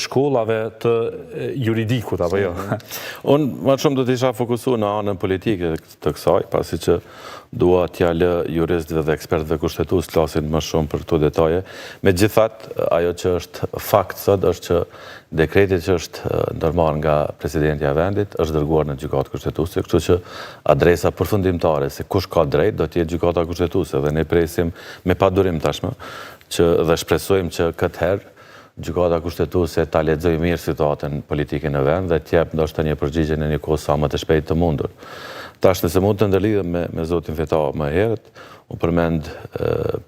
shkollave të juridikut, apo jo? Unë më shumë do të isha fokusu në anën politike të kësaj, pasi që dua t'ja lë juristëve dhe ekspertëve kushtetues të flasin më shumë për këto detaje. Megjithatë, ajo që është fakt sot është që dekreti që është ndërmarrë nga presidentja e vendit është dërguar në gjykatë kushtetuese, kështu që adresa përfundimtare se kush ka drejt do të jetë gjykata kushtetuese dhe ne presim me padurim tashmë që dhe shpresojmë që këtë herë Gjykata Kushtetuese ta lexojë mirë situatën politike në vend dhe të jep ndoshta një përgjigje në një kohë sa më të shpejtë të mundur. Tash nëse mund të ndërlidhem me, me zotin Fetahu më herët, u përmend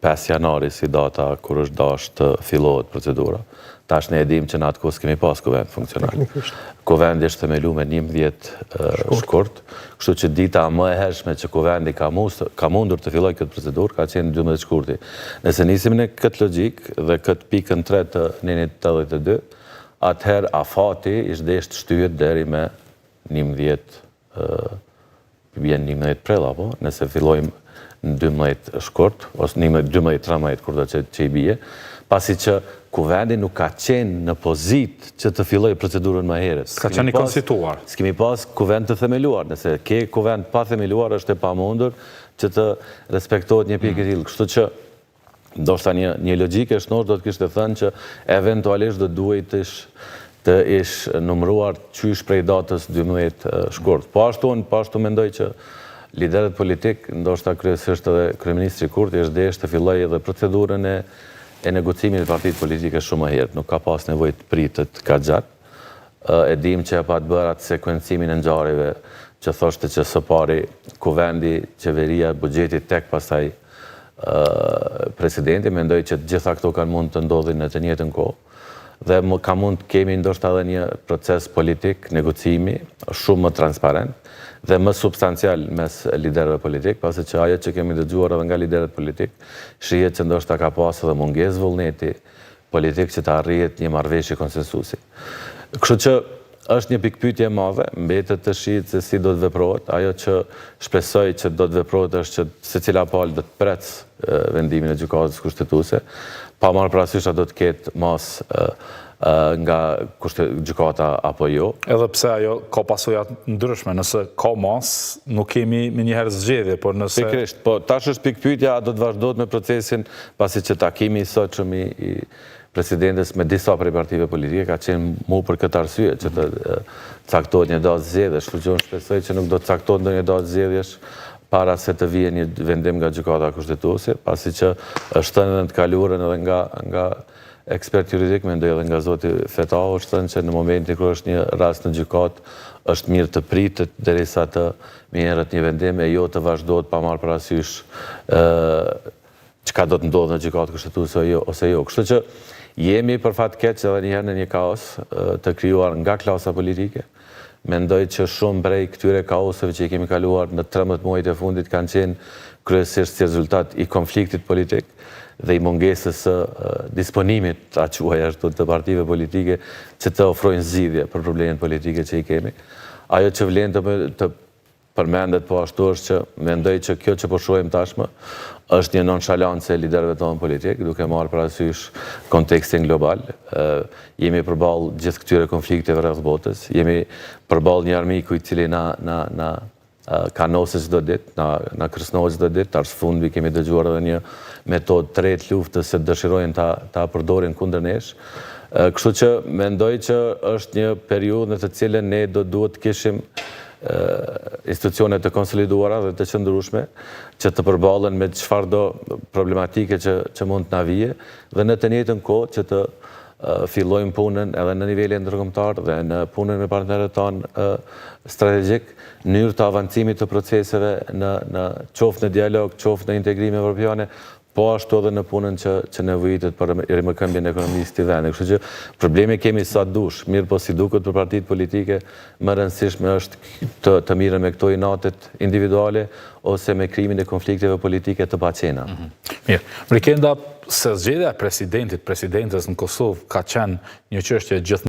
5 janari si data kur është dashtë të fillohet procedura. Tash ne e dimë që në atë kohë s'kemi pas kuvend funksional. Kuvendi është themelu me 11 shkurt, kështu që dita më e hershme që kuvendi ka, mus, ka mundur të fillojë këtë procedurë ka qenë 12 shkurti. Nëse nisim në këtë logjikë dhe këtë pikën 3 të nenit 82, atëherë afati ish desht të shtyhet deri me 11 vjen 11 prill apo, nëse fillojmë në 12 shkurt, ose 11, 12, 13, kur do që, që i bie, pasi që kuvendi nuk ka qenë në pozitë që të fillojë procedurën më herët. S'ka qenë i konstituar. S'kemi pas kuvend të themeluar, nëse ke kuvend pa themeluar, është e pamundur që të respektohet një pikë e tillë. Kështu që Ndoshta një një logjikë e shnoshë do të kishte thënë që eventualisht do duhej të ish të ish numëruar qysh prej datës 12 shkurt. Po ashtu unë po ashtu mendoj që liderët politik, ndoshta kryesisht edhe kryeministri Kurti është dashtë të fillojë edhe procedurën e e negocimit me partitë politike shumë më herët, nuk ka pas nevojë të pritet kaq gjatë. E dimë që e pat bërë atë sekuencimin e ngjarjeve që thoshte që së pari kuvendi, qeveria, buxheti tek pastaj presidenti, mendoj që të gjitha këto kanë mund të ndodhin në të njëjtën kohë dhe më ka mund të kemi ndoshta edhe një proces politik, negocimi, shumë më transparent dhe më substancial mes liderëve politik, pasi që ajo që kemi dëgjuar edhe nga liderët politik, shihet që ndoshta ka pas edhe mungesë vullneti politik që të arrihet një marrëveshje konsensusi. Kështu që është një pikëpyetje e madhe, mbetet të shihet se si do të veprohet. Ajo që shpresoj që do të veprohet është që secila palë do të precë vendimin e Gjykatës Kushtetuese, pa marrë parasysh a do të ketë masë nga gjykata apo jo. Edhe pse ajo ka pasoja të ndryshme, nëse ka masë, nuk kemi menjëherë zgjedhje, por nëse... Pikërisht, po tash është pikëpyetja a do të vazhdohet me procesin, pasi që takimi i sotshëm i presidentes me disa prej partive politike ka qenë mu për këtë arsye që të caktohet një datë zgjedhjesh, kështu që unë shpresoj që nuk do të caktohet ndonjë datë zgjedhjesh para se të vijë një vendim nga Gjykata Kushtetuese, pasi që është thënë edhe në të kaluarën edhe nga nga ekspertë juridik, mendoj edhe nga zoti Fetahu, është thënë që në momentin kur është një rast në gjykatë, është mirë të pritet derisa të merret një vendim e jo të vazhdohet pa marrë parasysh çka do të ndodhë në gjykatë kushtetuese jo, ose jo. Kështu që jemi për fat keq edhe një herë në një kaos të krijuar nga klasa politike. Mendoj që shumë prej këtyre kaoseve që i kemi kaluar në 13 muajt e fundit kanë qenë kryesisht si rezultat i konfliktit politik dhe i mungesës së disponimit, ta quaj ashtu, të partive politike që të ofrojnë zgjidhje për problemet politike që i kemi. Ajo që vlen të, të përmendet po ashtu është që mendoj që kjo që po shohim tashmë është një nonshalancë e liderëve tonë politik, duke marrë parasysh kontekstin global. Jemi përballë gjithë këtyre konflikteve rreth botës, jemi përballë një armiku i cili na na na kanoset çdo ditë, na na kërcënohet çdo ditë, tash së fundmi kemi dëgjuar edhe një metodë të re të luftës që dëshirojnë ta ta përdorin kundër nesh. Kështu që mendoj që është një periudhë në të cilën ne do duhet të kishim institucione të konsoliduara dhe të qëndrueshme që të përballen me çfarëdo problematike që që mund të na vijë dhe në të njëjtën kohë që të fillojmë punën edhe në nivelin ndërkombëtar dhe në punën me partnerët tanë strategjik në mënyrë të avancimit të proceseve në në qoftë në dialog, qoftë në integrime evropiane, Po ashtu edhe në punën që që nevojitet për rimëkëmbjen e ekonomisë së këtij vendi. Kështu që probleme kemi sa dush, mirëpo si duket për partitë politike më e rëndësishme është të të mirren me këto inatet individuale ose me krijimin e konflikteve politike të paqena. Mm -hmm. Mirë. Brikena, se zgjedhja e presidentit, presidentes në Kosovë ka qenë një çështje gjithmonë.